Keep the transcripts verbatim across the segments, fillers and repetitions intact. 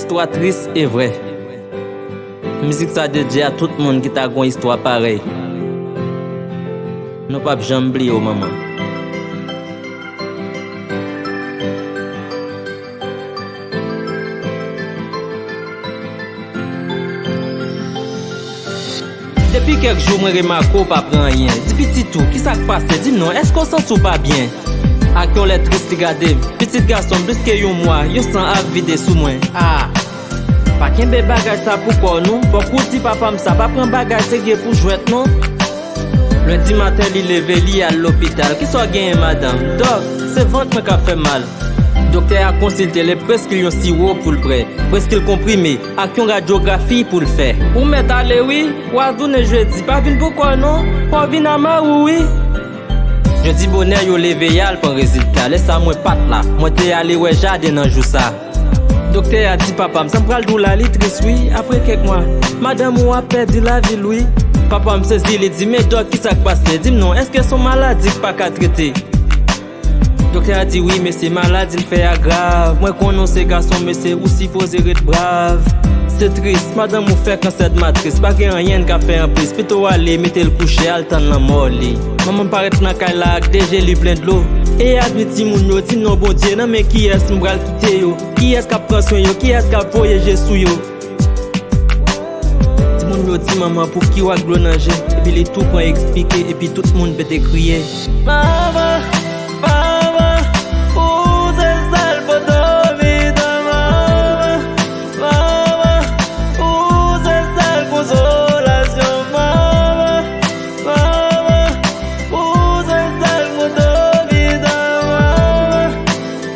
Istwa tris e vrè. Mizik sa dedye a tout moun ki ta gon istwa parèy. Nou p ap janm bliye w, manman. Depi kèk jou mwen remake w pa pran anyen. Di pitit ou, kisa k pase? Di m non, èske w santi w pa byen? Ak yon lè tris li gade m. Pitit gason m, plis ke yon mwa, yon san ap vide sou mwen. Ah! Pa kenbe bagay sa pou kò w non. Fòk ou di papa m sa, pa pran bagay serye pou jwèt non. Lendi maten li leve, li al lopital. Kisa w genyen, madanm? Dòk, se vant mwen k ap fè m mal. Doktè a konsilte l e preskri l yon siwo pou l pran, preskri l konprime, ak yon radyografi pou l fè. Ou mèt ale wi, w a tounen jedi, pa vin pou kò w non, fò w vin a mari w wi. Jedi bonè yo leve y al pran rezilta, lè sa mwen pa t la, mwen te ale wè jaden nan jou sa. Doktè a di papa m, sa m pral di w la, li tris wi, apre kèk mwa, madanm ou ap pèdi lavi l wi. Papa m sezi, li di, men dòk, kisa k pase? Di m non, èske se yon maladi k pa ka trete? Doktè a di, wi mesye, maladi l fè a grav. Mwen konnen w se gason, mesye, ou sipoze ret brav. Se tris, madanm ou fè kansè de matris, pa gen anyen n ka fè anplis. Pito w ale, mete l kouche, al tann lanmò li. Manman m parèt nan kay la ak de je li plen dlo. E admi timoun yo, di m non Bondye, nan men kiyès m pral kite yo? Kiyès k ap pran swen yo? Kiyès k ap voye je sou yo? Timoun yo di manman, pouki w ak dlo nan je? Epi li tou pran eksplike, epi tout moun pete kriye. Manman, manman, ou se sèl poto mitan, manman, manman, ou se sèl konsolasyon, manman, manman, ou se sèl poto mitan, manman,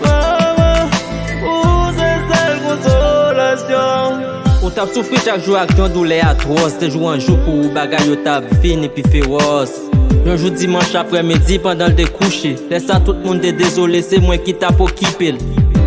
manman, ou se sèl konsolasyon. Ou t ap soufri chak jou ak yon doulè atwòs. De jou an jou pou ou, bagay yo t ap vin pi fewòs. Yon jou dimanch aprèmidi, pandan l te kouche, lè sa tout moun te dezole, se mwen ki t ap okipe l.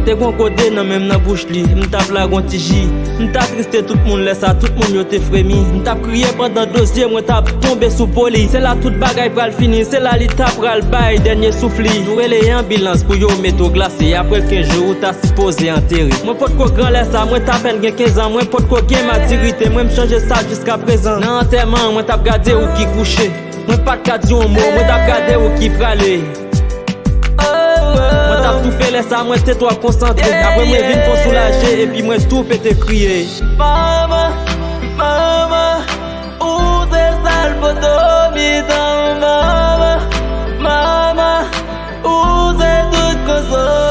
Te gon gode nan men m, nan bouch li, m t ap lage yon ti ji. M t atriste tout moun, lè sa tout moun yo te fremi. M t ap kriye pandan do zye mwen t ap tonbe sou po li. Se la tout bagay pral fini, se la li ta pral bay dènye souf li. Yo rele anbilans pou yo mete w glase. Apre kenz jou, ou ta sipoze antere. Mwen potko gran lè sa, mwen t apèn gen kenz an, mwen potko gen matirite, mwen m chanje sa jiska prezan. Nan antèman an, mwen t ap gade ou ki kouche. Mwen pa t ka di yon mo, mwen t ap gade ou ki prale. Mwen t ap toufe lè sa, mwen te twò konsantre. Apre mwen vin fon soulaje, epi mwen tou pete kriye. Manman, manman, ou se sèl poto mitan, manman, manman, ou se tout konsolasyon.